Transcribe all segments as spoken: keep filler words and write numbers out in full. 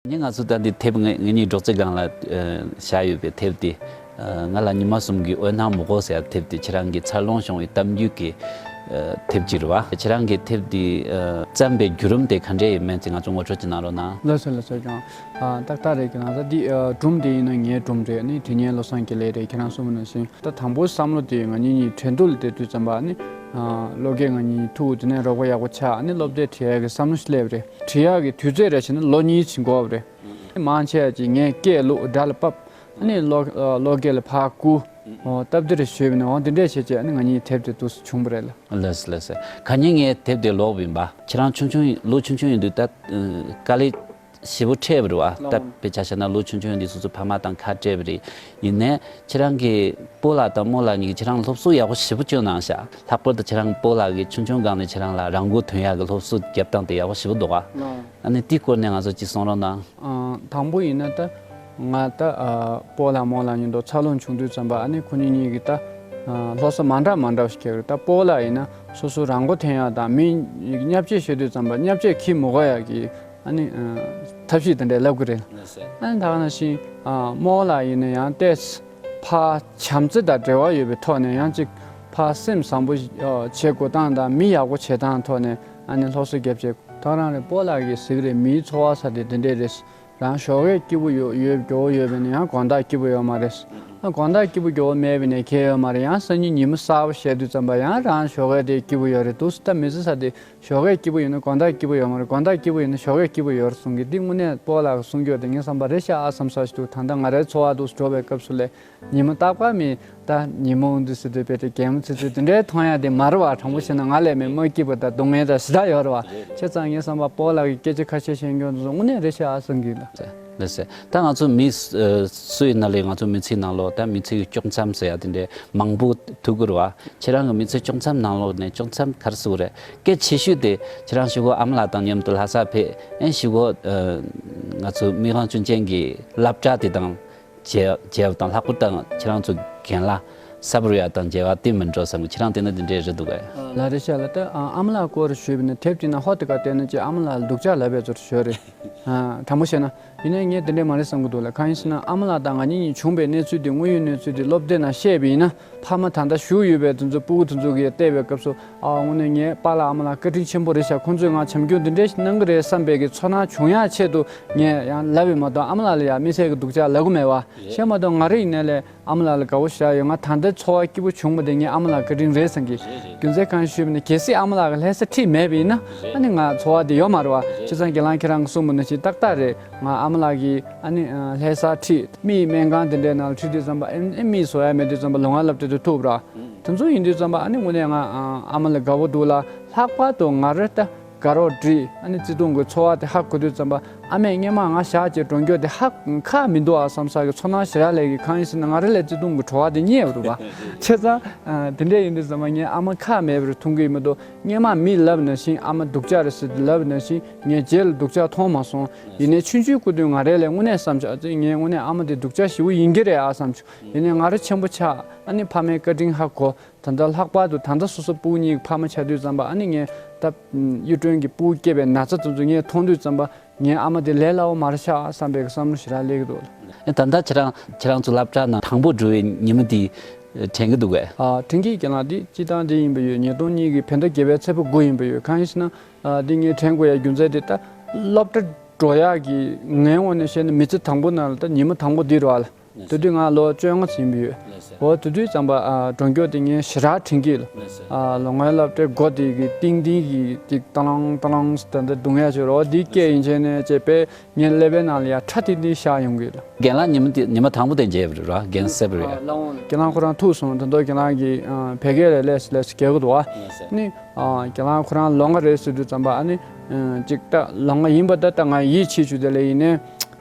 ནི་ང་ཚོ་ད་འདི་དེབ་ངེད་ངེད་གཉིས་སྒྲོག་ཙེ་སྒང་ལ་ཨ་བཞག་ཡོད་པའི་དེབ་དེ། ཨ་ང་ལ་ཉི་མ་གསུམ་གྱི་འོད་སྣང་མི་དགོས་ཟེར་ཡ་དེབ་དེ་ཁྱེད་རང་གི་འཚར་ལོངས་བྱུང་བའི་གཏམ་རྒྱུད་ཀྱི་ཨ་དེབ་ཅིག་རེད་བ། ཁྱེད་རང་གི་དེབ་དེ་ཨ་བརྩམས་པའི་བརྒྱུད་རིམ་དེ་ག་འདྲས་ཡིན་མིན་དེ་ང་ཚོ་ངོ་སྤྲོད་ཅིག་གནང་རོགས་གནང་། ལགས་སོ་ལགས་སོ། ཀྱང་ཨ་ཏག་ཏག་རེད། ཁྱེད་རང་ད་འདི་ཨ་སྒྲུང་དེ་ཡིན་ན་ངའི་སྒྲུང་རེད། ཨ་ནི་དེ་ཉན་བློ་བཟང་དགེ་ལེགས་རེད། ཁྱེད་རང་གསུངས་པ་ནང་བཞིན་ད་དང་པོའི་བསམ་བློ་དེ་ང་གཉིས་གཉིས་འགྲན་བསྡུར་ལ་བསྡད་དུས་ཙམ་པ། ཨ་ནི་ཨ་བློ་དགེ་ང་གཉིས་ཐུག་དེ་ནས་རོགས་པ་ཡག་པོ་ཆགས། ཨ་ནི་སློབ་དེབ་བྲིས་ཡག་གི་བསམ་བློ་ཞིག་སླེབས་རེད། བྲིས་ཡག་གི་དུས་ཚོད་རེ་བྱས་ན་ལོ་གཉིས་ཕྱིན་འགྲོ་བ་རེད། མང་ཆེ་བ་ཅིག་ངས་སྐད་བླུགས། སྒྲ་ལ་ཕབ། ཨ་ནི་བློ་ཨ་བློ་དགེ་ལ་ཕར་བསྐུར། འོ་སྟབས་བདེ་རེ་ཞུས་པ་ནས་འོ་འདི་འདྲས་བྱས་བྱས་ཨ་ནི་ང་གཉིས་དེབ་དེ་འདུག་སེ་བྱུང་བ་རེད་ལ། ལགས་སོ་ལགས་སོ། ཁ་ཉིན་ངས་དེབ་དེ་ཀློག་པ་ཡིན་པ། ཁྱེད་རང་ཆུང་ཆུང་ཡིན་ལོ་ཆུང་ཆུང་ཡིན་དུས་ད་ཨ་དཀའ་ལས་ཞེ་པོ་འཕྲད་པ་རེད་བ། ད་ལགས། དཔེ་ཆ་བཞག་ན་ལོ་ཆུང་ཆུང་ཡིན་དུས་སོ་སོ་ཕ་མ་དང་ཁ་བྲལ་བ་རེད། ཡིན་ནའི་ཁྱེད་རང་གི་སྤོ་ལགས་དང་རྨོ་ལགས་གཉིས་ཀྱིས་ཁྱེད་རང་སློབ་གསོ་ཡག་པོ་ཞེ་པོ་བསྐྱོན་གནང་ཤག་ལྷག་པར་དུ་ཁྱེད་རང་སྤོ་ལགས་ཀྱིས་ཆུང་ཆུང་སྒང་ནས་ཁྱེད་རང་ལ་རང་མགོ་ཐོན་ཡག་གི་སློབ་གསོ་བརྒྱབ་སྟངས་དེ་ཡག་པོ་ཞེ་པོ་འདུག་ག་ལགས། ཨ་ནི་དེའི་སྐོར་ནས་ང་ཚོ་ཅིག་གསུང་རོགས་གནང་། ཨ་དང་པོ་ཡིན་ན་ད་ང་ད་ཨ་སྤོ་ལགས་རྨོ་ལགས་གཉིས་འདུག་འཚར་ལོངས་བྱུང་དུས་ཙམ་པ་ཨ་ནི་ཁོ་གཉིས་གཉིས་ཀྱིས་ད་ཨ་སློབ་གསོ་མ་འདྲ་མ་འདྲ་བ་ཞིག་བསྐྱལ་གི་རེད། ད་སྤོ་ལགས་ཡིན་ན་སོ་སོ་རང་མགོ་ཐོན་ཡག་དང་མི་བརྙས་བཅོས་བྱེད་དུས་ཙམ་པ་བརྙས་བཅོས་གྱིས་མི་དགོས་ཡག་གི་ཨ་ནི་ཨ་ཐབས་ཤེས་དེ་འདྲ་ལབ་གི་རེད། ལགས་སོ། ཨ་ནི་ད་ག་ནང་བཞིན་ཨ་རྨོ་ལགས་ཡིན་ན་ཡང་ཏོག་ཙམ་ཕར་བྱམས་བརྩེ་དང་འབྲེལ་བ་ཡོད་པའི་ཐོག་ནས་ཡང་ཅིག་ཕར་སེམས་བཟང་པོ་ཨ་བྱེད་དགོས་སྟངས་དང་མི་ཡག་པོ་བྱེད་སྟངས་ཐོག་ནས་ཨ་ནི་སློབ་གསོ་བརྒྱབ་བྱས། ད་རང་རེ་སྤོ་ལགས་ཀྱིས་ཟེར་གི་རེད། མིའི་འཚོ་བ་ཟེར་དེ་འདི་འདྲས་རེད། རང་ཞོགས་ཀས་སྐྱིད་པོ་ཡོད་ཡོད་མགྱོགས་པོ་ཡོད་པ་ཡིན་ན་ཡང་དགོང་དག་སྐྱིད་པོ་ཡོད་མ་རེད། ཨ་དགོང་དག་སྐྱིད་པོ་མགྱོགས་པོ་མེད་པ་ཡིན་ན་ཁྱད་ཡོད་མ་རེད། ཡང་སང་ཉིན་ཉི་མ་གསར་པ་ཤར་དུས་ཙམ་པ་ཡང་རང་ཞོགས་ཀས་དེ་སྐྱིད་པོ་ཡོད་རེད། འདུག་སེ་ད་མི་ཚེ་ཟེར་དེ་ཞོགས་ཀས་སྐྱིད་པོ་ཡོད་ན་དགོང་དག་སྐྱིད་པོ་ཡོད་མ་རེད། དགོང་དག་སྐྱིད་པོ་ཡོད་ན་ཞོགས་ཀས་སྐྱིད་པོ་ཡོད་རེད་གསུང་གི། འདི་དངོས་གནས་སྤོ་ལགས་ཀྱི་གསུང་སྐྱོར་དེ་ངས་བསམ་པ་རེད་ཤག་ཨ་བསམ་ས་ཞིག་འདུག་ད་ལྟ་ང་རའི་འཚོ་བ་འདུག་སེ་འགྲོ་བའི་སྐབས་སུ་ལས། ཉི་མ་རྟག་པར་མི་ད་ཉིན་མོ་འདི་སུ་དེ་བས་དེ་གད་མོ་ཚིག་ཚིག་དེ་འདྲའི་མཐོང་ཡ་དེ་མ་རེད་བ། དྲང་པོ་བཤད་ན་ང་ལས་མེད་མ་སྐྱིད་པ་དང་སྡུག་བསྔལ་དང་ཞེ་དྲག་ཡོད་རེད་བ། བྱས་ཙང་ངས་བསམ་པ་སྤོ་ལགས་ཀྱི་སྐད་ཆ་ཁ་ཤས་བཤད་མཁན་དེ་ཚོ་དངོས་གནས་རེད་ཤག་ཨ་བསམ་གྱི་ལ། ལགས་སོ། ད་ང་ཚོ་མི་སུ་ཡིན་ན་ལས་ང་ཚོ་མི་ཚེའི་ནང་ལོགས་ད་མི་ཚེའི་དཀྱོག་མཚམས་ཟེར་ཡ་དེ་འདྲའི་མང་པོ་ཐུག་གི་རེད་བ། ཁྱེད་རང་གི་མི་ཚེ་དཀྱོག་མཚམས་ནང་ལོགས་ནས་དཀྱོག་མཚམས་ག་རེ་ཟེར་དགོས་རེད། གལ་ཆེ་ཤོས་དེ་ཁྱེད་རང་གཞུག་གུ་ཨ་མ་ལགས་དང་མཉམ་དུ་ལྷ་ས་ཕེབས། ཨེ་གཞུག་གུ་ང་ཚོ་མིག་དབང་སྐྱོན་ཅན་གྱི་སློབ་གྲྭ་དེ་དང་མཇལ་མཇལ་བ་དང་། ལྷག་པར་དུ་ཁྱེད་རང་ཚོ་རྒན་ལགས་ས་བུར་ཡ་དང་མཇལ་བ་དེ་མིན་འགྲོ་བསམ་གི། ཁྱེད་རང་བལྟས་ན་དེ་འདྲས་རེད་འདུག་གས། ལགས་རེད་ཤག་ལགས། ད་ཨ་མ་ལགས་སྐོར་ཞུས་པ་ན་དེབ་དེ་ན་ཧོ་དེ་ག་བལྟས་ན་ཅིག་ཨ་མ་ལགས་ལ་སྡུག་ཅག་ལབ་པའི་ཚོར་ཞོར་རེད། དྲང་པོ་བཤད་ན། ཡིན་ནའི་ངས་དེ་འདྲས་མ་རེད་བསམ་གི་འདུག་ལགས། གང་ཡིན་ཟེར་ན་ཨ་མ་ལགས་དང་ང་གཉིས་གཉིས་བྱུང་བའི་གནས་ཚུལ་དེ་དངོས་ཡོད་གནས་ཚུལ་དེ་སློབ་དེབ་ནང་བཤད་པ་ཡིན་ན། ཕ་མ་ད་ལྟ་བཞུགས་ཡོད་པའི་དེ་ཚོ་སྤུ་གུ་དེ་ཚོ་གིས་བལྟས་པའི་སྐབས་སུ་ཨ་དངོས་གནས་ངའི་པཱ་ལགས་ཨ་མ་ལགས་བཀའ་དྲིན་ཆེན་པོ་རེད་ཤག་ཁོང་ཚོས་ང་བྱམས་སྐྱོང་འདི་འདྲས་ཞིག་གནང་གི་རེད་བསམ་པའི་གི་ཚོར་སྣང་བྱུང་ཡག་ཆེད་དུ་ངས་ཡང་ལབ་པ་མ་གཏོགས་ཨ་མ་ལགས་ལ་ཡང་དམིགས་བསལ་གི་སྡུག་ཅག་ལབ་གི་མེད་བ། བྱས་མ་གཏོགས་ང་རང་ཡིན་ནའི་ལས་ཨ་མ་ལགས་ལ་དགའ་པོ་ཞེ་དྲག་ཡོད། ང་ད་ལྟ་འཚོ་བ་སྐྱིད་པོ་བྱུང་བ་དེ་ངའི་ཨ་མ་ལགས་བཀའ་དྲིན་རེད་བསམ་གི། རྒྱུ་མཚན་གང་ཞུས་པ་ན་གལ་སྲིད་ཨ་མ་ལགས་ཀྱིས་ལྷ་ས་ཁྲིད་མེད་པ་ཡིན་ན་ཨ་ནི་ང་འཚོ་བ་དེ་ཡོད་མ་རེད་བ། བྱས་ཙང་རྒན་ལགས་ཁྱེད་རང་གིས་གསུངས་པ་ནང་བཞིན་ཏག་ཏག་རེད། ང་ཨ་མ་ལགས་ཀྱིས་ཨ་ནི་ལྷ་ས་ཁྲིད། མིའི་སྨན་ཁང་དེ་འདྲའི་ནང་ལ་ཁྲིད་དུས་ཙམ་པ་ཨེ་མིའི་བཟོ་ཡ་མེད་དུས་ཙམ་པ་ལོང་བ་སློབ་གྲྭ་དུ་ཐུག་ར། དེ་ཚོ་ཡིན་དུས་ཙམ་པ་ཨ་ནི་དངོས་གནས་ང་ཨ་མ་ལ་དགའ་པོ་འདུག་ལ། ལྷག་པར་དུ་ང་རེ་ད་དགའ་རོགས་འདྲིས་ཨ་ནི་བརྩེ་དུང་གི་འཚོ་བ་དེ་ཧ་གོ་དུས་ཙམ་པ་ཨ་མས་སྔོན་མ་ང་བཞག་བྱས་འགྲོ་མགྱོགས་དེ་ཧ་ཁག་མི་འདུག་ཨ་བསམ་ས་གི་ཚོར་སྣང་ཞེ་དྲག་སླེབས་གི། གང་ཡིན་ཟེར་ན་ང་རེ་ལས་བརྩེ་དུང་གི་བྲོ་བ་དེ་རྙེད་པ་རེད་པ། བྱས་ཙང་དེ་འདྲས་ཡིན་དུས་ཙམ་པ་ངས་ཨ་མ་ཁག་མེད་པར་མཐོང་གི་མི་འདུག་སྔོན་མ་མིས་ལབ་ནང་བཞིན་ཨ་མ་སྡུག་ཅག་རེད་ཟེར་ཏེ་ལབ་ནང་བཞིན་ངས་རྗེས་ལ་སྡུག་ཅག་མཐོང་མ་སོང་། ཡིན་ནའི་ཆུང་ཆུང་སྐུ་དུས་ང་རེ་ལས་དངོས་གནས་བསམ་བྱ་ཨ་ཙི་ངས་དངོས་གནས་ཨ་མ་དེ་སྡུག་ཅག་ཞེ་པོ་ཡིན་གྱི་རེད་ཨ་བསམ་བྱུང་། ཡིན་ནའི་ང་རེ་ཆེན་པོ་ཆགས་ཨ་ནི་ཕ་མའི་བཀའ་དྲིན་ཧ་གོ། ད་ལྟ་ལྷག་པར་དུ་ད་ལྟ་སོ་སོ་སྤུ་གུ་གཉིས་ཀྱི་ཕ་མ་ཆགས་དུས་ཙམ་པ་ཨ་ནི་ངས་ད་གཡུ་སྒྲོན་གྱི་སྤུ་གུ་སྐྱེས་པའི་ན་ཚ་དེ་ཚོ་ངས་མཐོང་དུས་ཙམ་པ་ངའི་ཨ་མ་དེ་ལས་སླ་བོ་མ་རེད་ཤག་བསམ་པའི་བསམ་བློ་ཞེ་དྲག་སླེབས་ཀྱི་འདུག་ཨེ་ད་ལྟ་ཁྱེད་རང་ཁྱེད་རང་ཚོ་སློབ་གྲྭ་ནང་དང་པོ་འགྲོ་བའི་ཉིན་མོ་དེ་དྲན་གྱི་འདུག་གས། ཨ་དྲན་གྱི་ཡོད་ལགས། འདི་སྤྱིར་བཏང་འདི་ཡིན་པ་ཡོད། ཉིས་སྟོང་གཉིས་ཀྱི་བོད་ཟླ་བརྒྱད་པའི་ཚེས་པ་དགུ་ཡིན་པ་ཡོད། གང་ཡིན་ཟེར་ན་ཨ་འདི་ངས་དྲན་དགོས་ཡ་རྒྱུ་མཚན་དེ་ད་སློབ་གྲྭ་འགྲོ་ཡག་གི་ངའི་ངོས་ནས་བཤད་ན་མི་ཚེ་དང་པོ་ནང་ལ་ད་ཉིན་མོ་དང་པོ་འདི་རེད་བ་ལགས། དེ་དུས་ང་ལོ་བཅོ་ལྔ་ཙམ་ཡིན་པ་ཡོད། ལགས་སོ། འོ་དེ་དུས་ཙམ་པ་ཨ་འགྲོ་མགྱོགས་དེ་ངས་ཞེ་དྲག་དྲན་གྱི་ཡོད་ལགས། ལགས་སོ། ཨ་ལོ་ལྔའི་སློབ་གྲྭའི་སྒོ་དེ་གི་ཏིང་ཏིང་གི་ཅིག་ཏང་ལང་ཏང་ལང་ཟེར་ད་འདི་རྡུང་ཡ་ཅིག་རེད། འོ་འདི་སྐད་ཡིན་བྱས་ནས་བྱས་པས་ངའི་ཀླད་པའི་ནང་ལ་ཡ་ཁྲ་ཏིང་ཏིང་ཤར་ཡོང་གི་ཡོད་ལགས། རྒན་ལགས་ཉི་མ་དེ་ཉི་མ་དང་པོ་དེ་མཇལ་བ་རེད་ར། རྒན་གསལ་པོ་རེད་ཡ། ཨ་ལགས་འོང་། རྒན་ལགས་ཁོ་རང་ཐུག་སོང་། ད་དུང་རྒན་ལགས་ཀྱིས་ཨ་བོད་སྐད་ལ་ལས་སུ་ལས་སུ་རྒྱག་གི་འདུག་ཨ། ལགས་སོ། ནི་ཨ་རྒན་ལགས་ཁོ་རང་ལོ་ལྔ་རེད་ཟེར་དུས་ཙམ་པ་ཨ་ནི་ཨ་ཅིག་ད་ལོ་ལྔ་ཡིན་པ་ད་ད་ང་ཡིད་ཆེས་བྱུང་། དེ་ལས་ཡིན་ནའི་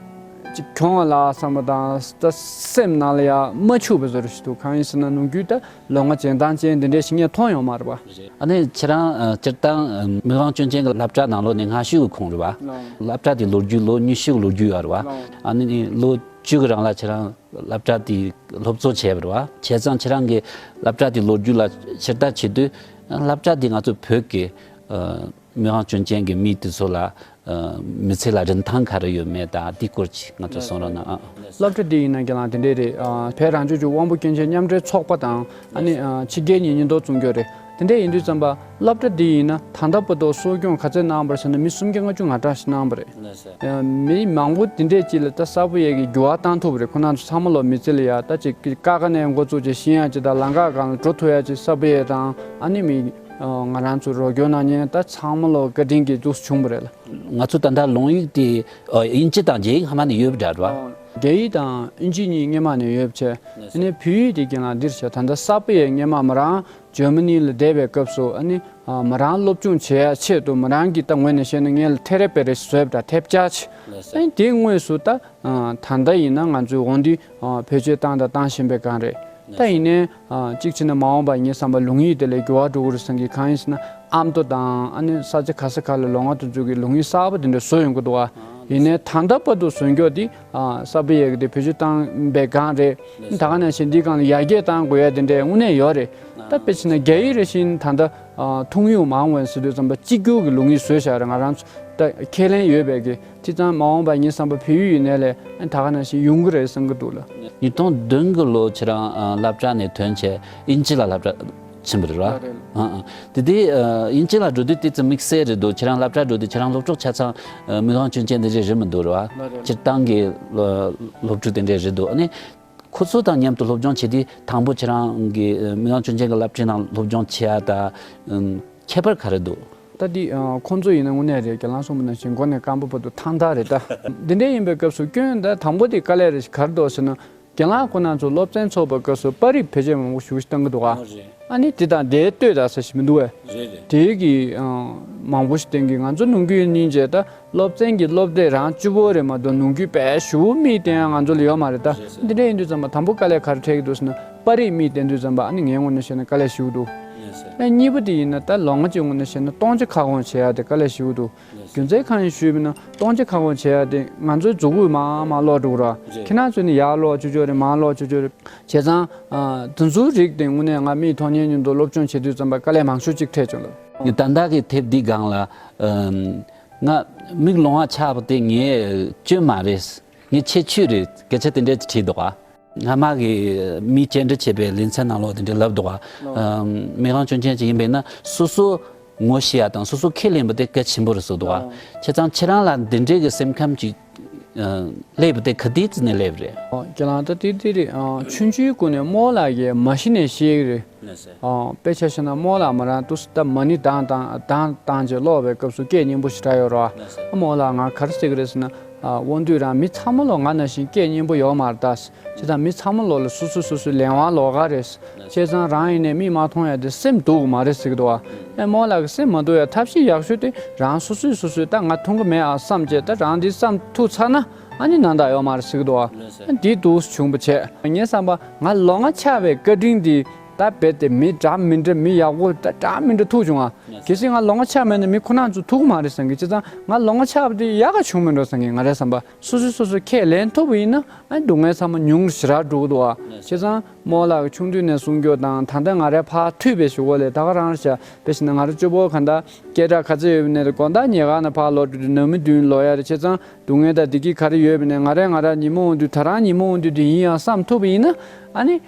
ཅིག་གྱོང་བ་ལ་བསམ་པ་དང་ད་སེམས་ནང་ལ་ཡ་མ་ཆུག་པའི་བཟོ་འདྲ་ཞིག་འདུག་གང་ཡིན་ཟེར་ན་ནམ་རྒྱུན་ད་ལོ་ལྔ་འཇོན་ཐང་ཅན་འདི་འདྲས་ཞིག་ངས་མཐོང་ཡོད་མ་རེད་པ། ཨ་ནི་ཁྱེད་རང་ཨ་སྤྱིར་བཏང་ཨ་མིག་དབང་སྐྱོན་ཅན་གྱི་སློབ་གྲྭ་ནང་ལོགས་ནས་སྔ་ཤོས་ཀྱི་ཁོངས་རེད་པ། ལགས། སློབ་གྲྭ་དེ་ལོ་རྒྱུས་ལོ་ཉི་ཤུ་གི་ལོ་རྒྱུས་ཡོད་རེད་པ། ལགས། ཨ་ནི་ལོ་བཅུ་གི་རིང་ལ་ཁྱེད་རང་སློབ་གྲྭ་དེ་སློབ་གཙོ་བྱས་པ་རེད་པ། བྱས་ཙང་ཁྱེད་རང་གི་སློབ་གྲྭ་དེ་ལོ་རྒྱུས་ལ་ཕྱིར་ལྟ་བྱེད་དུས་སློབ་གྲྭ་དེ་ང་ཚོ་བོད་ཀྱི་ཨ་ མི་དབང་ཅུན་ཅན་གྱི་མི་དེ་ཚོ་ལ་ཨ་མི་ཚེ་ལ་རིན་ཐང་ག་རེ་ཡོད་མེད་དང་དེའི་སྐོར་ཅིག་ང་ཚོ་གསུང་རོགས་གནང་ཨ། སློབ་གྲྭ་འདི་ཡིན་ན་རྒན་ལགས་དེ་འདྲས་རེད། ཨ་བོད་རང་སྐྱོང་ལྗོངས་དབང་པོ་སྐྱོན་ཅན་མཉམ་འབྲེལ་ཚོགས་པ་དང་ཨ་ནི་ཨ་ཕྱི་རྒྱལ་གྱི་ཉེན་རྟོག་བཙུགས་རྒྱུ་རེད། དེ་འདྲས་ཡིན་དུས་ཙམ་པ་སློབ་གྲྭ་འདི་ཡིན་ན་ད་ལྟ་བར་དུ་གསོ་སྐྱོང་ག་ཚད་གནང་བ་རེད་ཟེར་ན་མི་སུམ་བརྒྱ་ལྔ་བཅུ་ང་གྲངས་ཤིག་གནང་བ་རེད། མི་མང་པོ་དེ་འདྲས་ཅིག་ལ་ད་གསར་པ་ཡས་ཀྱི་འགྱུར་བ་བཏང་ཐུབ་པ་རེད། ཁོ་རང་ཚོ་ཚང་མ་ལོ་མི་ཚེ་ལ་ཡ་ད་ཅིག་ཀ་ཁ་ནས་འགོ་བཙུགས་བྱས་ཤེས་ཡ་ཅིག་དང་ལམ་ཁ་སྒང་ལ་འགྲོ་ཐུབ་ཡ་ཅིག་གསར་པ་ཡས་དང་ཨ་ནི་མི་ང་རང་ཚོ་རོགས་སྐྱོར་གནང་མཁན་ད་ཚང་མ་ལོ་བཀའ་དྲིན་གྱིས་འདུག་བྱུང་བ་རེད་ལ། ང་ཚོ་ད་ལྟ་ལོང་ཡིག་དེ་ཨ་དབྱིན་ཇི་དང་རྒྱ་ཡིག་ཧ་མ་ནས་ཡོད་པ་འདྲ་རེད་བ། རྒྱ་ཡིག་དང་དབྱིན་ཇི་གཉིས་སྔོན་མ་ནས་ཡོད་པ་བྱས། ཨ་ནི་བོད་ཡིག་དེ་རྒན་ལགས་འདིར་བྱས་ད་ལྟ་གསར་པ་ཡས་སྔོན་མ་མོ་རང་ཇར་མ་ནི་ལ་བསྡད་པའི་སྐབས་སུ་ཨ་ནི་ཨ་མོ་རང་སློབ་སྦྱོང་བྱེད་ཡ་ཆེད་དུ་མོ་རང་གིས་ད་ངོས་ནས་བཤད་ན་ངས་ལ་ཐེ་རེ་པེ་རེ་བཟོས་པ་འདྲ་ཐེབས་ཆག་ཆེ། ཨ་ནི་དེའི་དངོས་སུ་ད་ཨ་ད་ལྟ་ཡིན་ན་ང་ཚོའི་འོ་འདི་ཨ་བེད་སྤྱོད་བཏང་དང་བཏང་བཞིན་པའི་སྒང་རེད། ད་ཡིན་ནའི་ཨ་གཅིག་བྱས་ན་མ་འོངས་པ་ངའི་བསམ་པ་ལོང་ཡིག་དེ་ལས་འགྱུར་བ་འགྲོ་གི་རེད་བསམ་གི། གང་ཡིན་ཟེར་ན་ཨ་མདོ་དང་ཨ་ནི་ས་ཆ་ག་ས་ག་ལ་ལོང་བ་དེ་ཚོ་གི་ལོང་ཡིག་གསར་པ་དེ་འདྲ་བཟོ་ཡོང་གི་འདུག་ཨ། ཡིན་ནའི་ད་ལྟ་བར་དུ་བཟོ་མཁན་དེ་ཨ་གསར་པ་ཡས་ཀྱི་དེ་བེད་སྤྱོད་བཏང་པའི་སྒང་རེད། ད་ག་ནང་བཞིན་འདིའི་སྒང་ལ་ཡར་རྒྱས་གཏང་དགོས་ཡ་དེ་འདྲའི་དངོས་གནས་ཡོད་རེད། ད་དཔེ་བྱས་ན་རྒྱ་ཡིག་རེ་བཞིན་ད་ལྟ་ཨ་ཐུང་ཡུག་མང་བ་ཟེར་དུས་ཙམ་པ་གཅིག་གྱུར་གྱི་ལོང་ཡིག་བཟོས་བཞག་རེད། ང་རང་ཚོ་ད་ཁས་ལེན་ཡོད་པའི་གི་དེ་ཙང་མ་འོངས་པ་ངའི་བསམ་པ་བོད་ཡིག་ཡིན་ནའི་ལས་ཨ་ད་ག་ནང་བཞིན་ཡོང་གི་རེད་བསམ་གི་འདུག་ལ། ཉིས་སྟོང་བདུན་གི་ལོ་ཁྱེད་རང་ཨ་སློབ་གྲྭ་ནས་ཐོན་བྱས་དབྱིན་ཇི་ལ་སློབ་གྲྭ་ཕྱིན་པ་རེད་བ། ལགས་རེད། ཨ་ཨ། དེ་དུས་ཨ་དབྱིན་ཇི་ལ་འགྲོ་དུས་དེ་ཙམ་དམིགས་བསལ་རེད་འདུག་ཁྱེད་རང་སློབ་གྲྭ་འགྲོ་དུས་ཁྱེད་རང་སློབ་གྲོགས་ཆ་ཚང་ཨ་མི་དབང་ཅུན་ཅན་དེ་འདྲས་རེད་མི་འདུག་རེད་བ། ལགས་རེད། སྤྱིར་བཏང་གི་སློབ་སློབ་ཕྲུག་དེ་འདྲས་རེད་འདུག་ཨ་ནི་ཁོ་ཚོ་དང་མཉམ་དུ་སློབ་སྦྱོང་བྱེད་དུས་དང་པོ་ཁྱེད་རང་གི་ཨ་མི་དབང་ཅུན་ཅན་གྱི་སློབ་ཁྲིད་ནང་སློབ་སྦྱོང་བྱེད་ཡ་ད་ཨམ་ཁྱད་པར་ག་རེ་འདུག་ད་འདི་ཨ་ཁོང་ཚོ་ཡིན་ན་དངོས་གནས་རེད། རྒན་ལགས་གསུངས་པ་ནང་བཞིན་མགོ་ནས་རྐང་པ་བར་དུ་ཐང་ཐག་རེད་ད། འདི་འདྲས་ཡིན་པའི་སྐབས་སུ་སྐྱོན་ད་དང་པོ་དེ་དཀའ་ལས་རེད། ག་རེ་འདུག་ཟེར་ན། རྒན་ལགས་ཁོ་རང་ཚོ་སློབ་ཚན་ཚོགས་པའི་སྐབས་སུ་པར་རིས་བེད་སྤྱོད་མང་པོ་ཞེ་པོ་ཞིག་བཏང་གི་འདུག་ག་ཨ་རེད། ཨ་ནི་དེ་དང་དེའི་ལྟོས་དང་ཟེར་ཞིག་མི་འདུག་བས། རེད་རེད། དེའི་གི་ཨ་མང་པོ་ཞིག་བསྟན་གི། ང་ཚོ་ནམ་རྒྱུན་སྙིང་རྗེ་ད་སློབ་ཚན་གྱི་སློབ་དེབ་རང་བཅུ་པོ་རེད་མ་གཏོགས་ནམ་རྒྱུན་དཔེ་ཞེ་པོ་མིག་བསྟན་ཡ་ང་ཚོ་ལ་ཡོད་མ་རེད་ད། རེད་རེད། འདི་འདྲ་ཡིན་དུས་ཙམ་པ་དང་པོ་དཀའ་ལས་ག་རེ་འཕྲད་ཀྱི་འདུག་ཟེར་ན་པར་རིས་མིག་བསྟན་དུས་ཙམ་པ་ཨ་ནི་ངའི་ངོས་ནས་བཤད་ན་དཀའ་ལས་ཞེ་པོ་འདུག་རེད་རེད། ཨ་གཉིས་པ་དེ་ཡིན་ན་ད་ལོ་ལྔ་གཅིག་ངོས་ནས་བཤད་ན་སྟོང་ཆ་ཁ་སྐོང་བྱེད་ཡ་དེ་དཀའ་ལས་ཞེ་པོ་འདུག་རྒྱུ་མཚན་གང་ཡིན་ཞུས་པ་ན་སྟོང་ཆ་ཁ་སྐོང་བྱེད་ཡ་དེ་ང་ཚོའི་མཛུབ་གུ་མར་མར་ལོག་འགྲོ་གི་ར། རེད། ཁྱེད་རང་ཚོ་ནི་ཡར་ལོག་ཅོ་ཅོ་རེད། མར་ལོག་ཅོ་ཅོ་རེད། བྱས་ཙང་ཨ་དེ་ཚོའི་རིགས་དེ་དངོས་གནས་ང་མིག་མཐོང་མཁན་མཉམ་དུ་སློབ་སྦྱོང་བྱེད་དུས་ཙམ་པ་དཀའ་ལས་མང་ཤོས་གཅིག་འཕྲད་བྱུང་ལ། ད་ལྟ་གི་དེབ་འདི་སྒང་ལ་ཨམ་ང་མིག་ལོང་བ་ཆགས་པ་དེ་ངའི་སྐྱོན་མ་རེད། ངའི་ཁྱད་ཆོས་རེད། སྐད་ཆ་དེ་འདྲས་བྲིས་འདུག་ཨ། སྔ་མ་གི་མིས་བཅར་འདྲི་བྱས་པའི་ལེ་ཚན་ནང་ལོགས་དེ་འདྲས་ལབ་འདུག་ཨ། ཨམ་མི་དབང་ཅུན་ཅན་ཅིག་ཡིན་པས་ན་སོ་སོ་ངོ་ཤེས་ཡ་དང་སོ་སོ་ཁས་ལེན་པ་དེ་གལ་ཆེན་པོ་རེད་ཟེར་འདུག་ཨ། བྱས་ཙང་ཁྱེད་རང་ལ་འདི་འདྲའི་གི་སེམས་ཁམས་ཅིག་ཨ་སླེབས་པ་དེ་ག་དུས་ཙམ་ནས་སླེབས་རེད། ཨོ་ཁྱེད་རང་ད་དེ་དེ་རེད། ཨ་ཆུང་ཆུང་སྒང་ནས་རྨོ་ལགས་ཀྱིས་མ་གཞི་ནས་ཤེས་ཀྱི་རེད། ལགས་སོ། ཨ་དཔེ་ཆ་བཞག་ན་རྨོ་ལགས་མོ་རང་དུས་སུ་ད་མ་ཎི་བགྲངས་བགྲངས་བགྲངས་བགྲངས་བྱས་ཀློག་པའི་སྐབས་སུ་སྐད་སྙན་པོ་ཞེ་དྲག་ཡོད་རེད་བ། ལགས་སོ། ཨ་རྨོ་ལགས་ང་ག་རེ་ཟེར་གྱི་རེད་ཟེར་ན། ཨ་དབང་འདུས་རང་མི་ཚང་མ་ལོ་ང་ནང་བཞིན་སྐད་སྙན་པོ་ཡོད་མ་རེད་ད། བྱས་ཙང་མི་ཚང་མ་ལོ་ལ་སོ་སོ་སོ་སོའི་ལས་དབང་ལོགས་ཀ་རེད། བྱས་ཙང་རང་ཡིན་ནའི་མིག་མ་མཐོང་ཡ་དེ་སེམས་སྡུག་གི་མ་རེད་ཟེར་གྱི་འདུག་བ། ཨ་རྨོ་ལགས་ཀྱི་སེམས་མ་སྡུག་ཡ་ཐབས་ཤེས་ཡག་ཤོས་དེ་རང་སོ་སོས་སོ་སོས་ད་ང་མཐོང་གི་མེད་ཨ་བསམ་བྱས་ད་རང་འདི་བསམ་ཐུབ་ཚར་ན་ཨ་ནི་ནང་དག་ཡོད་མ་རེད་ཟེར་གྱི་འདུག་བ། ལགས་སོ། ཨ་འདི་འདུག་བྱུང་བ་བྱས། ངའི་བསམ་པ་ང་ལོ་ལྔ་ཆགས་པའི་བཀའ་དྲིན་འདི། ད་རྦད་དེ་མི་འདྲ་མི་འདྲ་མི་ཡག་པོ་ད་འདྲ་མི་འདྲ་ཐུག་བྱུང་ང་། གལ་སྲིད་ང་ལོ་ལྔ་ཆགས་མེད་ན་མི་ཁོ་རང་ཚོ་ཐུག་གི་མ་རེད་བསམ་གི། བྱས་ཙང་ང་ལོ་ལྔ་ཆགས་པ་དེ་ཡག་ག་བྱུང་མི་འགྲོ་བསམ་གི། ང་རའི་བསམ་པ་སོ་སོས་སོ་སོ་ཁས་ལེན་ཐུབ་པ་ཡིན་ན་ཨ་སྡུག་བསྔལ་ཚང་མ་ཉུང་རུ་ཞེ་དྲག་འགྲོ་གི་འདུག་བ། བྱས་ཙང་རྨོ་ལགས་ཀྱི་ཆུང་དུས་ནས་གསུང་རྒྱུ་དང་ད་ལྟ་ང་རའི་ཕར་ཐུག་པའི་གཞུག་གུ་ལས་ད་ག་རང་རེད་ཤག་དཔེ་བྱས་ན་ང་རའི་གཅུང་པོ་གང་ལྟར་སྐད་གྲགས་ག་ཚོད་ཡོད་པ་ནས་དགོང་དག་ཉལ་ཁང་ནས་ཕར་ལོག་འགྲོ་དུས་ནང་མི་མདུན་ལོག་ཡ་རེད། བྱས་ཙང་སྡུག་བསྔལ་དང་བདེ་སྐྱིད་ག་རེ་ཡོད་པ་ནས་ང་རས་ང་ར་ཉིན་མོ་འོང་དུས་ད་རང་ཉིན་མོ་འོང་དུས་དེ་ཡིན་ཡང་བསམ་ཐུབ་པ་ཡིན་ན་ཨ་ནི།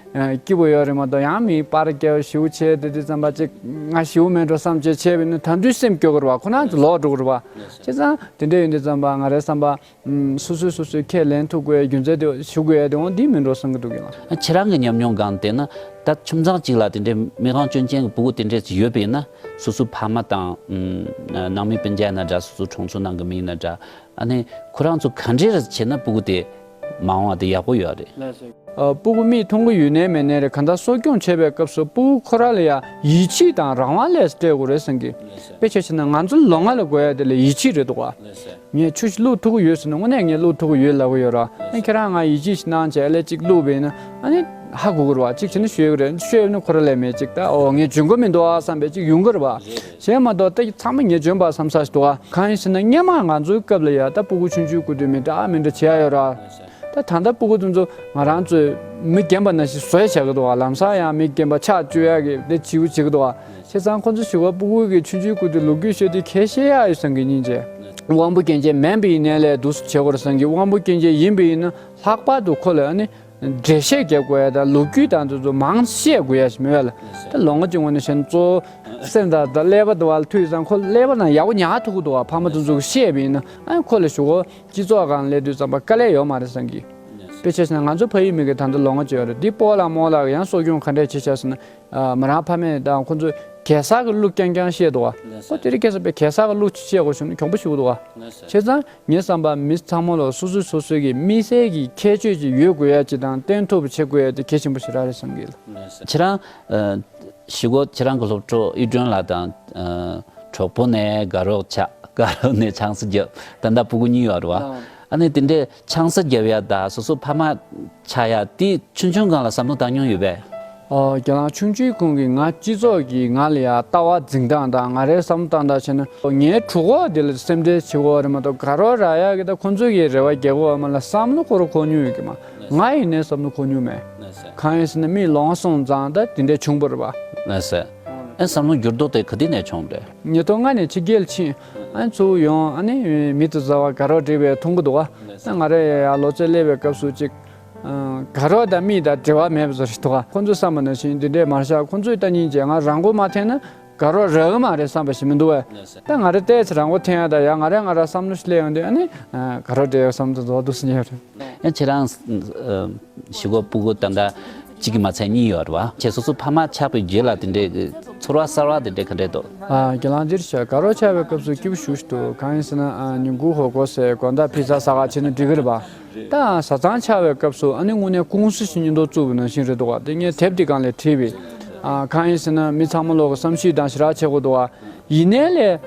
སྐྱིད་པོ་ཡོད་རེད་མ་གཏོགས་ཡང་མི་པར་རྒྱག་ཞེ་པོ་བྱས་དེ་དུས་ཙམ་པ་ཅིག་ང་ཞེ་པོ་མེད་འགྲོ་བསམ་བྱས་བྱས་པས་ན་ད་དུང་སེམས་སྐྱོ་གི་རེད་བ། ཁོ་རང་ཚོ་ལོག་འགྲོ་གི་རེད་བ། བྱས་ཙང་དེ་འདྲ་ཡིན་དུས་ཙམ་པ་ང་རའི་བསམ་པ་སོ་སོས་སོ་སོའི་ཁས་ལེན་ཐུབ་དགོས་རྒྱུ་མཚན་དེ་ཞུ་དགོས་ཡ་དེ་འོང་འདི་མིན་འགྲོ་བསམ་གི་འདུག་གི་ལ། ཁྱེད་རང་གི་ཉམས་མྱོང་སྒང་བལྟས་ན་ད་ཁྱིམ་ཚང་གཅིག་ལ་དེ་འདྲའི་མི་དབང་ཅུན་ཅན་གྱི་སྤུ་གུ་དེ་འདྲས་ཡོད་པས་ན་སོ་སོའི་ཕ་མ་དང་ནང་མི་སྤུན་ཀྱག་ཡིན་ན་འདྲ་སོ་སོའི་གྲོང་ཚོ་ནང་གི་མི་ཡིན་ན་འདྲ། ཨ་ནི་ཁོ་རང་ཚོ་ག་འདྲས་རེ་བྱས་ན་སྤུ་གུ་དེ་མ་འོངས་པ་དེ་ཡག་པོ་ཡོད་རེད། ལགས་སོ། ཨ་སྤུ་གུ་མིག་མཐོང་གི་ཡོད་ནའི་མེད་ནའི་རེད། གང་ལྟར་གསོ་སྐྱོང་བྱེད་པའི་སྐབས་སུ་སྤུ་གུ་ཁོ་རང་ལ་ཡང་ཡིད་ཆེས་དང་རང་དབང་ལས་སྤྲད་དགོས་རེད་བསམ་གི། ལགས་སོ། དཔེ་ཆ་བཞག་ན་ང་ཚོ་ལོང་བ་ལ་དགོས་ཡ་དེ་ལ་ཡིད་ཆེས་རེད་འདུག་བ། ལགས་སོ། ངས་ཆུ་ཞིག་བླུགས་ཐུབ་ཀྱི་ཡོད་ཟེར་ན་དངོས་གནས་ངས་བླུགས་ཐུབ་ཀྱི་ཡོད་ལབ་ཀྱི་ཡོད་ར། ཨ་ཁྱེད་རང་ང་ཡིད་ཆེས་ཤིག་གནང་བྱས་ཨ་ལས་གཅིག་བླུགས་པས་ན་ཨ་ནི་ཧ་གོ་གི་རེད་བ། གཅིག་བྱས་ན་ཤོད་ཀྱི་རེད། ཤོད་ན་ཁོ་རང་ལས་མེད་ཅིག་ད་ཨོ་ངས་འཇོན་གི་མི་འདུག་ཨ་བསམ་པའི་གཅིག་ཡོང་གི་རེད་བ། རེད་རེད། བྱས་མ་གཏོགས་ད་ཚང་མ་ངས་འཇོན་པ་བསམ་ས་ཞིག་འདུག་ཨ། གང་ཡིན་ཟེར་ན་སྔོན་མ་ང་ཚོའི་སྐབས་ལ་ཡ་ད་སྤུ་གུ་ཆུང་ཆུང་སྐུ་དུས་མི་འདྲ་མི་འདྲ་བྱེད་ཡ་ཡོད་ར། ད་ད་ལྟ་སྤུ་གུ་དེ་ཚོ་ང་རང་ཚོས་མི་རྒན་པ་ནང་བཞིན་བཟོས་བྱ་གི་འདུག་བ། ལམ་སང་ཡང་མི་རྒན་པ་ཕྱག་བཅུག་ཡག་གི་དེ་བྱིའུ་བྱེད་ཀྱི་འདུག་བ། བྱས་ཙང་ཁོ་ཚོ་ཞུ་བ་སྤུ་གུ་གི་ཆུང་ཆུང་སྐུ་དུས་ལོ་རྒྱུས་ཤོད་དུས་ཁས་ཤེས་ཡག་ཡོད་བསམ་གི། སྙིང་རྗེ། དབང་པོ་སྐྱོན་ཅན་མིན་པ་ཡིན་ནའི་ལས་འདུག་སེ་བྱེད་དགོས་རེད་བསམ་གི། དབང་པོ་སྐྱོན་ཅན་ཡིན་པ་ཡིན་ན་ལྷག་པར་དུ་ཁོ་ལ་ཨ་ནི་འགྲེལ་བཤད་རྒྱབ་དགོས་ཡ་དང་ལོ་རྒྱུས་དང་དེ་ཚོ་མང་བཤད་དགོས་ཡ་ཞིག་མེད་པ་ལ། ད་ལོ་ངོ་གཅིག་སྔོན་ནས་བཤད་ན་གཙོ་བོ་སེམས་དང་ད་ཀླད་པ་དུ་བ་ལ་ཐུག་ཡོད་ཙང་ཁོ་ཀླད་པ་ནང་ཡག་པོ་ཉར་ཐུབ་ཀྱི་འདུག་བ། ཕ་མ་དེ་ཚོ་གིས་བཤད་པ་ཡིན་ན་ཨ་ཁོ་ལ་ཞུ་གོ་སྤྱི་ཚོགས་སྒང་སླེབས་དུས་ཙམ་པ་དཀའ་ལས་ཡོད་མ་རེད་བསམ་གི། དཔེ་ཆ་བཞག་ན་ང་ཚོ་ཕ་ཡུལ་མི་གི་ད་ལྟ་ལོ་ངོ་གཅིག་ཡོད་རེད། འདི་སྤོ་ལགས་རྨོ་ལགས་ཀྱིས་ཡང་གསོ་སྐྱོང་ག་འདྲས་བྱེད་ཤག་ཟེར་ན། ཨ། མོ་རང་ཕ་མས་དང་ཁོ་ཚོས་གེ་སར་གྱི་གླུ་རྐྱང་རྐྱང་བཤད་འདུག་བ། ལགས་སོ། ཁོ་དེ་རིང་ཁ་སང་དཔེ་གེ་སར་གྱི་གླུ་བཤད་དགོས་བྱུང་ན་གྱོང་པོ་ཞིག་འདུག་བ། ལགས་སོ། བྱས་ཙང་ངའི་བསམ་པར་མི་ཚང་མ་ལ་སོ་སོས་སོ་སོའི་གི་དམིགས་བསལ་གྱི་ཁྱད་ཆོས་ཅིག་ཡོད་དགོས་ཡ་ཅིག་དང་བསྟན་ཐུབ་པ་བྱེད་དགོས་ཡ་དེ་གལ་ཆེན་པོ་ཞེ་དྲག་རེད་བསམ་གི་ལགས། ལགས་སོ། ཁྱེད་རང་ཨ། ཞུ་གོ་ཁྱེད་རང་གི་སློབ་གྲོགས་གཡུ་སྒྲོན་ལགས་དང་ཨ། གྲོགས་པོ་ནས་དགའ་རོགས་ཆགས། དགའ་རོགས་ནས་ཆང་ས་བརྒྱབ། ད་ལྟ་སྤུ་གུ་གཉིས་ཡོད་རེད་བ། ལགས། ཨ་ནི་དེ་འདྲའི་ཆང་ས་བརྒྱབ་ཡ་དང་སོ་སོ་ཕ་མ་ཆགས་ཡ་དེ་ཆུང་ཆུང་སྒང་ལ་བསམ་བློ་བཏང་མྱོང་ཡོད་པས། ཨོ། རྒན་ལགས། ཆུང་ཆུང་ཁོང་གིས་ང་སྤྱི་ཚོགས་ཀྱིས་ང་ལ་ཡ་ལྟ་བ་འཛིན་སྟངས་དང་ང་རའི་བསམ་བློ་བཏང་སྟངས་བྱས་ན་ངའི་གྲོགས་པོ་དེ་ལ་སེམས་ཁྲལ་བྱེད་དགོས་པ་རེད་མ་གཏོགས་དགའ་རོགས་རག་ཡ་གི་ད་ཁོང་ཚོ་གི་རེ་བ་རྒྱག་དགོས་པ་མ་ལ་བསམ་བློ་ཁོ་རང་འཁོར་མྱོང་ཡོད་ཀྱི་མ། ང་ཡིན་ནའི་བསམ་བློ་འཁོར་མྱོང་མེད། གང་ཡིན་ཟེར་ན་མི་ལོ་སོང་ཙང་ད་དེ་འདྲའི་བྱུང་བ་རེད་པ། ལགས་སོ། ཨ། བསམ་བློ་འགྱུར་ལྡོག་དེ་ག་དུས་ནས་བྱུང་བ་རེད། ཉིས་སྟོང་ལྔ་ནས་ཕྱི་རྒྱལ་ཕྱིན། ཨ་ནི་ཚུར་ཡོང་ཨ་ནི་མི་དང་མཛའ་བ་དགའ་རོགས་བསྒྲིགས་པའི་མཐོང་གི་འདུག་བ། ད་ང་རེ་ཡ་ལོ་ཙཱ་སླེབས་པའི་སྐབས་སུ་ཅིག་ཨ། དགའ་རོགས་དང་མི་དང་འབྲེལ་བ་མེད་པ་བཟོ་ཞིག་འདུག་བ། ཁོང་ཚོས་བསམ་པ་ནང་བཞིན་འདི་འདྲས་མ་བཞག་ཁོང་ཚོས་ལྟ་ཉིན་བྱས་ང་རང་མགོ་མ་ཐོན་ན་དགའ་རོགས་རག་གི་མ་རེད་བསམ་པ་ཞིག་མི་འདུག་བས། ད་ང་རེ་ཏོག་ཙམ་རང་མགོ་ཐོན་ཡ་ད་ཡ་ང་རེ་ང་ར་བསམ་བློ་ཞིག་སླེབས་ཡོང་དུས་ཨ་ནི་ཨ། དགའ་རོགས་འབྲེལ་ཡོད་བསམ་དུ་འདུག་འདུག་སེ་ཉལ་རེད། ཡང་ཁྱེད་རང་ཨ། ཞུ་གོ་སྤུ་གུ་ད་ལྟ་གཅིག་གིས་མ་ཚད་གཉིས་ཡོད་རེད་བ། ཁྱེད་སོ་སོ་ཕ་མ་ཆགས་པའི་རྗེས་ལ་དེ་འདྲའི་ཚོར་བ་གསར་བ་དེ་འདྲའི་ག་འདྲས་འདུག་ཨ། རྒན་ལགས། འདིར་བྱས་དགའ་རོགས་ཆགས་པའི་སྐབས་སུ་སྐྱིད་པོ་ཞེ་པོ་ཞིག་འདུག་གང་ཡིན་ཟེར་ན་ཨ། ཉིན་གུང་ཧོ་གོ་སེ་དགོང་དག་ཕི་ཛ་ཟ་ག་ཕྱིན་ན་འགྲིག་གི་རེད་པ། ད་བཟའ་ཚང་ཆགས་པའི་སྐབས་སུ་ཨ་ནི་དངོས་གནས་ཀུང་སི་ཞིག་གཉིས་འདོགས་བཙུགས་པ་ནང་བཞིན་རེད་འདུག་བ། དེ་ངས་དེབ་དེ་སྒང་ལ་བྲིས་པས། ཨ། གང་ཡིན་ཟེར་ན་མི་ཚང་མ་ལོག་གི་བསམ་ཤེས་དང་ཞེ་དྲག་བྱེད་དགོས་འདུག་བ། ཡིན་ནའི་ལས་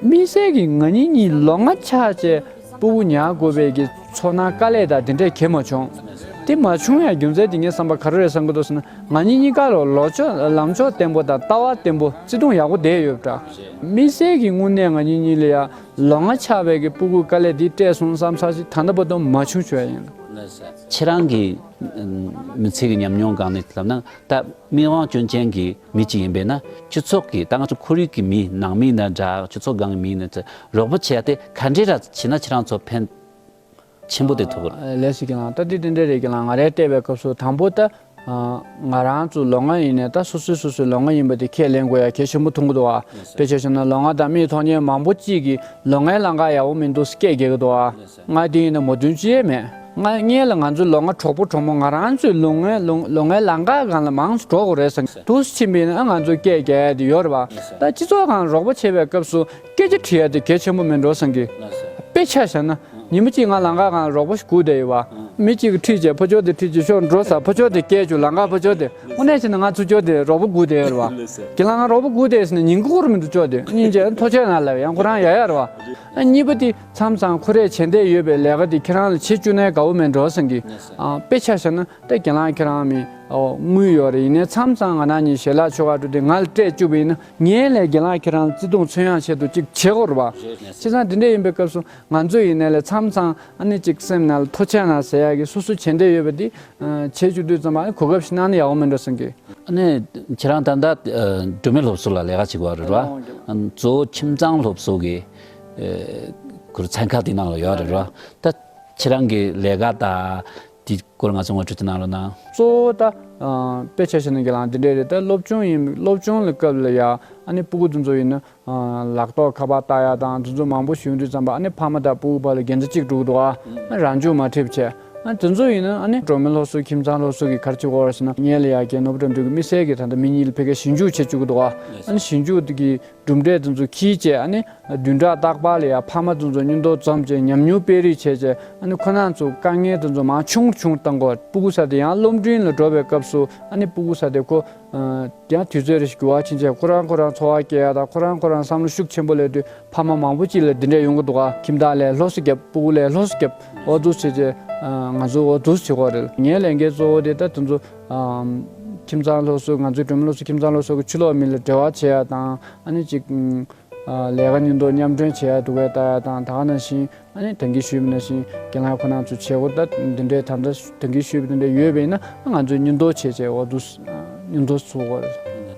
དམིགས་བསལ་གྱི་ང་གཉིས་གཉིས་ལོ་ལྔ་ཆགས་བྱས་སྤུ་གུ་ཉར་དགོས་པའི་གི་ཚོར་སྣང་དཀའ་ལས་དང་དེ་འདྲས་གང་ཡང་མ་བྱུང་། དེ་མ་བྱུང་ཡ་རྒྱུ་མཚན་དེ་ངས་བསམ་པ་ག་རེ་རེད་བསམ་གི་འདུག་ཟེར་ན་ང་གཉིས་གཉིས་ཀ་ལ་ལོ་ཕྱོགས་ལམ་ཕྱོགས་བརྟན་པོ་དང་ལྟ་བ་བརྟན་པོ་བརྩེ་དུང་ཡག་པོ་བསྡད་ཡོད་པ་འདྲ། དམིགས་བསལ་གྱི་དངོས་གནས་ང་གཉིས་གཉིས་ལ་ཡ་ལོ་ལྔ་ཆགས་པའི་གི་སྤུ་གུ་དཀའ་ལས་འདི་སྤྲད་སོང་བསམ་ས་ཞིག་ད་ལྟ་བར་དུ་མ་བྱུང་བྱུང་ཡ་ཡིན། ཁྱེད་རང་གི་མི་ཚེ་གི་ཉམས་མྱོང་སྒང་ནས་ལབ་ན་ད་མིག་དབང་སྐྱོན་ཅན་གྱི་མི་གཅིག་ཡིན་པས་ན་སྤྱི་ཚོགས་ཀྱི་ད་ང་ཚོ་ཁོར་ཡུག་གི་མི་ནང་མི་ན་འདྲ་སྤྱི་ཚོགས་སྒང་གི་མི་ན་ཚོ་རོགས་པ་བྱས་ཏེ་ག་འདྲས་ར་བྱས་ན་ཁྱེད་རང་ཚོ་ཕན་ཆེན་པོ་དེ་ཐོབ་གི་རེད། ལགས་སོ་རྒན་ལགས། ད་འདི་དེ་འདྲས་རེད་རྒན་ལགས། ང་རའི་བལྟས་པའི་སྐབས་སུ་དང་པོ་ད་ང་རང་ཚོ་ལོ་ལྔ་ཡིན་ནའི་ད་སོ་སོས་སོ་སོའི་ལོ་ལྔ་ཡིན་པ་དེ་ཁས་ལེན་དགོས་ཡ་གལ་ཆེན་པོ་མཐོང་གི་འདུག་ཨ། དཔེ་ཆ་བཞག་ན་ལོ་ལྔ་དང་མིའི་ཐོག་ཉེ་མང་པོ་གཅིག་གིས་ལོ་ལྔའི་ལམ་ཁ་ཡག་པོ་མི་འདུག་སྐད་རྒྱག་གི་འདུག་ཨ། ང་དེ་ཡིན་ན་མོས་མཐུན་ཅི་ཡང་མེད། ང་སྔོན་ལ་ང་ཚོའི་ལོ་ལྔ་གྲོགས་པོ་གྲོགས་མོ་ང་རང་ཚོའི་ལོ་ལྔའི་ལོ་ལོ་ལྔའི་ལམ་ཁ་སྒང་ལ་མང་དུ་འགྲོ་དགོས་རེད་ཟེར་འདུག་སེ་ཕྱིན་པ་ཡིན་ན་ང་ཚོས་སྐད་རྒྱག་ཡ་དེ་ཡོད་རེད་བ། ད་སྤྱི་ཚོགས་སྒང་རོགས་པ་བྱེད་པའི་སྐབས་སུ་སྐད་ཆ་དྲི་ཡ་དེ་གལ་ཆེན་པོ་མིན་འགྲོ་བསམ་གི། དཔེ་ཆ་བཞག་ན། ཉིན་མོ་གཅིག་ང་ལམ་ཁ་སྒང་རོགས་པ་ཞིག་སྒུག་བསྡད་ཡོད་པ། མི་གཅིག་གིས་ཁྲིད་བྱས་ཕར་ཕྱོགས་དེ་ཁྲིད་བྱས་ཤོག་འགྲོ་ཟེར་ཕར་ཕྱོགས་དེ་བསྐྱལ་བཅུག་ལམ་ཁ་ཕར་ཕྱོགས་དེ། དངོས་གནས་བྱས་ན་ང་ཚུར་ཕྱོགས་དེ་རོགས་པ་སྒུག་བསྡད་ཡོད་རེད་པ། རྒན་ལགས་ང་རོགས་པ་སྒུག་བསྡད་ཟེར་ནས་ཉིན་གུང་ཁོ་རང་མི་འདུག་ཕྱོགས་དེ་སྙིང་རྗེ་ཐུགས་རྗེ་གནང་ལབ་ཡང་ཁོ་རང་ཡ་ཡ་རེད་པ། ཨ་གཉིས་པ་དེ་མཚམས་མཚམས་ཁོ་རས་བྱེད་འདོད་ཡོད་པའི་ལས་ཀ་དེ་ཁྱེད་རང་ལ་བྱེད་བཅུག་ན་དགའ་པོ་མིན་འགྲོ་བསམ་གི། ཨ་དཔེ་ཆ་བཞག་ན་ད་རྒན་ལགས་ཁྱེད་རང་མི་ཨོ་དངུལ་ཡོད་རེད། ཡིན་ནའི་མཚམས་མཚམས་ང་རང་གཉིས་ཞལ་ལག་མཆོད་གར་འགྲོ་དུས་ང་ལ་སྤྲད་བཅུག་པ་ཡིན་ན་ངས་ལས་རྒན་ལགས་ཁྱེད་རང་བརྩེ་དུང་མཚོན་ཡག་ཆེད་དུ་ཅིག་བྱེད་དགོས་རེད་པ། བྱས་ཙང་དེ་འདྲ་ཡིན་པའི་སྐབས་སུ། ང་ཚོ་ཡིན་ནའི་ལས་མཚམས་མཚམས་ཨ་ནི་ཅིག་སེམས་ནང་ལ་ཐུགས་རྗེ་གནང་ཟེར་ཡག་གི་སོ་སོ་བྱེད་འདོད་ཡོད་པ་འདི་བྱེད་བཅུག་དུས་ཙམ་པ་ཨ་ནི་གོ་སྐབས་ཤིག་གནང་ན་ཡག་པོ་མིན་འགྲོ་བསམ་གི། ཨ་ནི་ཁྱེད་རང་ད་ལྟ་སྒྲོལ་མའི་སློབ་གསོ་ལ་ལས་ཀ་བྱེད་ཀྱི་ཡོད་རེད་བ། ཨ་ནི་གཙོ་བོ་ཁྱིམ་ཚང་སློབ་གསོ་གི་ཁུར་ཚན་ཁག་དེ་ནང་ལ་ཡོད་རེད་བ། ད་ཁྱེད་རང་གི་ལས་ཀ་དང་དེ་སྐོར་ང་ཚོ་ངོ་སྤྲོད་དེ་གནང་རོགས་གནང་། གཙོ་བོ་ད་དཔེ་ཆ་བཞག་ན་རྒན་ལགས་འདི་འདྲས་རེད། ད་སློབ་སྦྱོང་ཡིན། སློབ་སྦྱོང་ལ་སྐབས་ལ་ཡ་ཨ་ནི་སྤུ་གུ་དེ་ཚོ་ཡིན་ན། ལག་ཐོག་ཁ་པར་ལྟ་ཡ་དང་དེ་ཚོ་མང་པོ་ཞིག་ཡོང་དུས་ཙམ་པ་ཨ་ནི་ཕ་མ་དང་སྤུ་གུ་བར་ལ་འགལ་ཟླ་གཅིག་འགྲོ་གི་འདུག་ཨ། རང་འཇུག་མ་འགྲིག་པ་བྱས། ཨ་དེ་ཚོ་ཡིན་ན་ཨ་ནི་སྒྲོལ་མའི་སློབ་གསོ་ཁྱིམ་ཚང་སློབ་གསོ་གི་ག་རེ་བྱེད་དགོས་རེད་ཟེར་ན་ངས་ལ་ཡ་རྒན་ནོར་བུ་དགྲ་འདུལ་གྱི་དམིགས་བསལ་གྱི་ད་ལྟ་མི་གཉིས་ལ་ཕ་གིར་ཞིབ་འཇུག་བྱེད་བཅུག་གི་འདུག་ཨ། ཨ་ནི་ཞིབ་འཇུག་གི་གྲུབ་འབྲས་དེ་ཚོ་ཁྱེར་བྱས་ཨ་ནི་བདུན་ཕྲག་རྟག་པར་ལ་ཡ་ཕ་མ་དེ་ཚོ་མཉམ་དུ་འཛོམས་བྱས་ཉམས་མྱོང་སྤེལ་རེས་བྱས་བྱས་ཨ་ནི་ཁོ་རང་ཚོ་དཀའ་ངལ་དེ་ཚོ་མར་ཆུང་རུ་ཆུང་རུ་གཏང་དགོས། སྤུ་གུ་ས་དེ་ཡང་སློབ་འབྲིང་ལ་འགྲོ་བའི་སྐབས་སུ་ཨ་ནི་སྤུ་གུ་ས་དེ་ཁོ། ཡང་དུས་ཚོད་རེ་ཞིག་འགྱུར་བ་ཕྱིན་ཆད་ཁོ་རང་ཁོ་རང་འཚོ་བ་སྐྱེལ་ཡ་དང་ཁོ་རང་ཁོ་རང་བསམ་བློ་ཤུགས་ཆེན་པོ་སླེབས་དུས་ཕ་མ་མང་པོ་ཅིག་ལ་འདི་འདྲས་ཡོང་གི་འདུག་ག་ཁྱིམ་བདག་ལས་སློབ་གསོ་རྒྱབ། སྤུ་གུ་ལས་སློབ་གསོ་རྒྱབ། འོ་འདུག་སེ་བྱས་ང་ཚོ་འོ་འདུག་སེ་བྱེད་དགོས་རེད། ངའི་ལས་འགན་གཙོ་བོ་དེ་ད་དེ་ཚོ་ཁྱིམ་ཚང་སློབ་གསོ། ང་ཚོའི་སྒྲོལ་མ་སློབ་གསོ་ཁྱིམ་ཚང་སློབ་གསོ་གི་ཕྱི་ལོགས་མི་ལ་འབྲེལ་བ་བྱེད་ཡ་དང་ཨ་ནི་ཅིག་ལས་ཀ་མཉམ་དུ་མཉམ་སྐྲུན་བྱེད་ཡ་འདུག་གས་ལྟ་ཡ་དང་ད་ག་ནང་བཞིན། ཨ་ནི་ད་གིན་ཞུས་པ་ནང་བཞིན་རྒན་ལགས་ཁོ་རང་ཚོ་བྱེད་སྒོ་ད་འདི་འདྲའི་ད་ལྟ་ད་གིན་ཞུས་པ་འདི་འདྲ་ཡོད་པ་ཡིན་ན་ང་ཚོས་མཉམ་དུ་བྱས་བྱས་འོ་འདུག་མཉམ་དུ་ཚུགས་དགོས།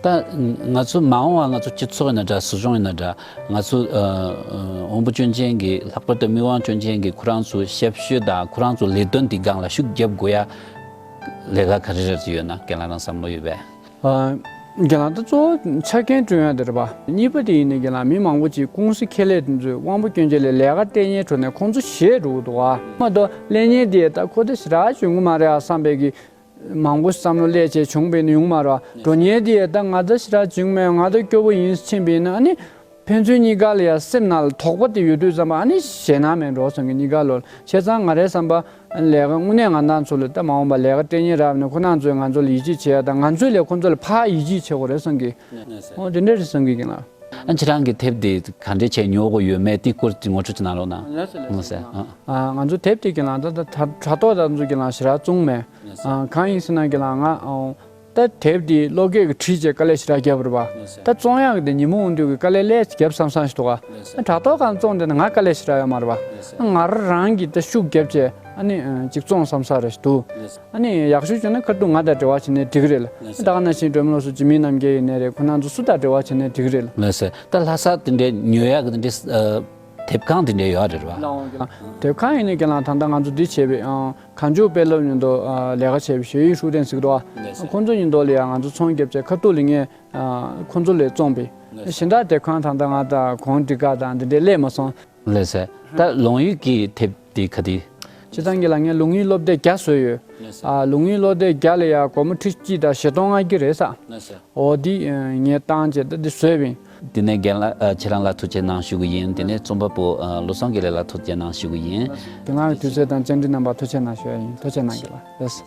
ད་ང་ཚོ་མ་འོངས་པ་ང་ཚོ་སྤྱི་ཚོགས་ཡིན་ན་འདྲ། སྲིད་གཞུང་ཡིན་ན་འདྲ། ང་ཚོ་ཨ་ཨ་དབང་པོ་སྐྱོན་ཅན་གྱི་ལྷག་པར་དུ་མིག་དབང་སྐྱོན་ཅན་གྱི་ཁོ་རང་ཚོ་ཞབས་ཞུ་དང་ཁོ་རང་ཚོ་ལས་དོན་དེ་སྒང་ལ་ཤུགས་རྒྱབ་དགོས་ཡ་ལས་ཀ་ག་རེ་རེ་ཡོད་ན་རྒན་ལགས་རང་བསམ་བློ་ཡོད་པས། ཨ། རྒན་ལགས་ད་གཙོ་བོ་ཆ་རྐྱེན་བསྐྲུན་ཡ་དེ་རེད་པ། གཉིས་པ་དེ་ཡིན་ནའི་རྒན་ལགས་མི་མང་པོ་ཅིག་ཀུང་སི་ཁེ་ལས་དེ་ཚོས་དབང་པོ་སྐྱོན་ཅན་ལ་ལས་ཀ་སྟེར་མཁན་ཁྲོད་ནས་ཁོང་ཚོ་ཞེད་འགྲོ་གི་འདུག་ཨ། མ་གཏོགས་ལས་མཁན་དེ་ད་ཁོ་ད་ཞེ་དྲག་བྱུང་གི་མ་རེད་ཨ་བསམ་པའི་གི་མང་པོ་བསམ་བློ་སླེབས་བྱས་བྱུང་བས་ནི་ཡོང་མ་རེད་པ། འགྲོ་མཁན་དེ་ད་ང་ད་ཞེ་དྲག་བྱུང་མེད། ང་ད་སྐྱོ་པོ་ཡིན་ཕྱིན་པས་ན་ཨ་ནི། ཕན་ཚུན་གཉིས་ཀ་ལ་ཡང་སེམས་ནང་ལ་དོགས་པ་དེ་ཡོད་དུས་ཙམ་པ་ཨ་ནི་ཞེད་སྣང་མེད་འགྲོ་སོང་གི་གཉིས་ཀ་ལོ། བྱས་ཙང་ང་རའི་བསམ་པ་ལས་ཀ་དངོས་གནས་ང་རང་ཚོ་ལ་ད་མ་འོངས་པ་ལས་ཀ་སྤྲད་མཁན་རག་ནས་ཁོ་རང་ཚོས་ང་ཚོ་ལ་ཡིད་ཆེས་བྱེད་ཡ་དང་ང་ཚོས་ལས་ཁོ་ཚོ་ལ་ཕར་ཡིད་ཆེས་བྱེད་དགོས་རེད་བསམ་གི། ཨོ་དེ་འདྲ་རེད་བསམ་གི་ཡིན་ལ། ཨ་ཁྱེད་རང་གི་དེབ་དེ་ག་འདྲས་བྱས་ཉོ་དགོས་ཡོད་མེད་དེ་སྐོར་དེ་ངོ་སྤྲོད་ཅིག་གནང་རོགས་གནང་། ལགས་སོ་ལགས་སོ། ལགས་སོ། ཨ། ཨ་ང་ཚོ་དེབ་དེ་གི་ལ་ད་ད་དྲ་ཐོག་ད་ང་ཚོ་གི་ལ་ཞེ་དྲག་བཙོང་མེད། ཨ་གང་ཡིན་ཟེར་ན་གི་ལ་ང་ཨོ། ད་དེབ་འདི་བློ་སྐྱེད་ཀྱི་བྲིས་བྱས་དཀའ་ལས་ཞེ་དྲག་བརྒྱབ་རེད་པ། ད་བཙོང་ཡག་གི་དེ་ཉིན་མོ་འོང་དུས་ཀྱི་དཀའ་ལས་ལས་བརྒྱབ་བསམ་བསམ་ཞིག་འདུག་ག་ཨ་དྲ་ཐོག་གང་བཙོང་དེ་ན་ང་དཀའ་ལས་ཞེ་དྲག་ཡོད་མ་རེད་པ། ང་རང་རང་གིས་ད་ཤུགས་བརྒྱབ་བྱས་ཨ་ནི་ཅིག་བཙོང་བསམ་ས་རེད་ཞིག་འདུག་ཨ་ནི་ཡག་ཤོས་བྱུང་ན་ཁ་ཐུག་ང་དང་འབྲེལ་བ་བྱས་ནས་འགྲིག་གི་རེད་ལ། ད་ག་ནང་བཞིན་སྒྲོལ་མ་ལགས་སུ་འཇིགས་མེད་རྣམ་རྒྱལ་ཡིན་ནའི་རེད། ཁོ་རང་ཚོ་སུ་དང་འབྲེལ་བ་བྱས་ནས་འགྲིག་གི་རེད་ལ། ལགས་སོ། ད་ལྷ་ས་དེ་འདྲའི་ཉོ་ཡག་གི་དེ་འདྲའི་དེབ་ཁང་དེ་འདྲའི་ཡོད་རེད་པ། དེབ་ཁང་ཡིན་ནའི་གི་ལ་ད་ལྟ་ང་ཚོ་འདི་བྱས་པའི་ཨང་། གངས་ལྗོངས་དཔོན་སློབ་མཉམ་དུ་ལས་ཀ་བྱས་པའི་ཞོ་ཡི་ཧྲུའུ་ཏན་ཟེར་གི་འདུག་ཨ། ལགས་སོ། ཁོང་ཚོ་མཉམ་དུ་ལ་ཡང་ང་ཚོ་ཚོང་བརྒྱབ་བྱས་ཁ་ཐུག་ལ་ངས་ཁོང་ཚོ་ལས་བཙོང་པའི་ལགས་སོ། གཞན་དག་དེབ་ཁང་ད་ལྟ་ང་དང་གོང་སྒྲིག་ག་དང་འདི་འདྲའི་སླེབས་མ་སོང་། ལགས་སོ། ད་ལོང་ཡུལ་གྱི་དེབ་དེ་ག་དེ། སྤྱིར་བཏང་གི་ལ་ངས་ལོང་ཡུལ་སློབ་དེབ་བརྒྱ་བཟོས་ཡོད། ལགས་སོ། ཨ་ལོང་ཡུལ་སློབ་དེབ་བརྒྱ་ལ་ཡང་སྒོར་མོ་ཁྲི་གཅིག་དང་བཞི་སྟོང་ལྔ་བརྒྱ་རེད་ས། ལགས་སོ། འོ་འདི་ངས་བཏང་བྱས་ད་འདི་བཟོས་པ་ཡིན། དེ་ནས་རྒན་ལགས་ཨ་ཁྱེད་རང་ལ་ཐུགས་རྗེ་གནང་ཞུ་གི་ཡིན། དེ་ནས་རྩོམ་པ་པོ་ཨ་བློ་བཟང་དགེ་ལེགས་ལགས་ཐུགས་རྗེ་གནང་ཞུ་གི་ཡིན། རྒན་ལགས་ཀྱི་དུས་ཚོད་དང་བཅར་འདྲི་གནང་བར་ཐུགས་རྗེ་གནང་ཞུ་ཡ་ཡིན། ཐུགས་རྗེ་གནང་གི་ལགས། ལགས་སོ།